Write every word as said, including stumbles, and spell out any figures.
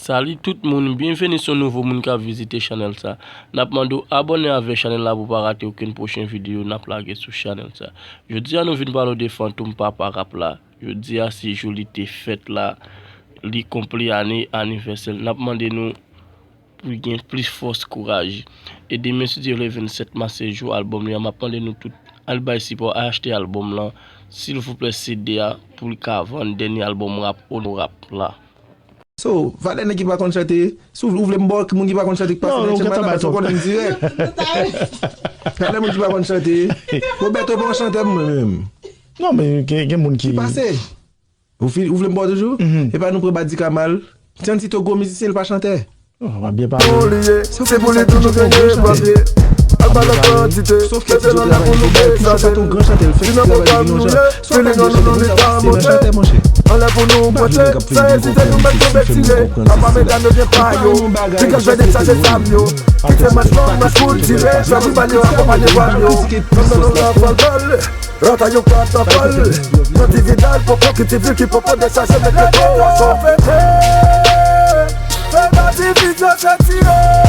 Salut tout moun, byenveni si w nouvo moun k ap vizite chanèl sa. N ap mande w abòne avèk chanèl la pou w pa rate okenn pwochen videyo n ap lage sou chanèl sa. Jodi a nou vin pale w de Fantom papa rap la. Jodi a se jou li te fèt la, li konple ane anivèsè l. N ap mande nou pou l gen plis fòs, kouraj. E demen si Dye vle vennsèt mas se jou albòm li an. M ap mande nou tout al bay sipò, al achte albòm lan, silvouplè, C D a, pou l ka vann dènye albòm rap onorab la. So, valè nèg ki pa konn chante, si w vle m ba w moun ki pa konn chante ki pase nan chanm la, paske w konnen m dirèk. Valè moun ki pa konn chante. Roberto pa yon chantè mwen menm. Non, men gen, gen moun ki. Ki pase? Ou, fi, ou vle m ba w toujou? E pa nou pran Badika mal. Tchanti to gwo mizisyen, l pa chantè. Ou byen pale. Se pou li toujou genyen papye. Al ba nan kantite. Mete nan men pou nou egzante. Li nan pwogram nou ye. Li nan nou nou li pa monte. Anlè pou nou monte. Sa ezite nou mèt tonbe tire. Papa medam yo gen pa yo. Li ka fè dechaje zam yo. Kite manch long, manch kout tire. Fè pou bal yo akonpanye vwal yo. Nan nan nan nan fòl bal. Rata yo ka tanpal. Nan dividal popo ki ti vi ki popo dechaje mete popo sou fete. Fè pa divizyon se tire.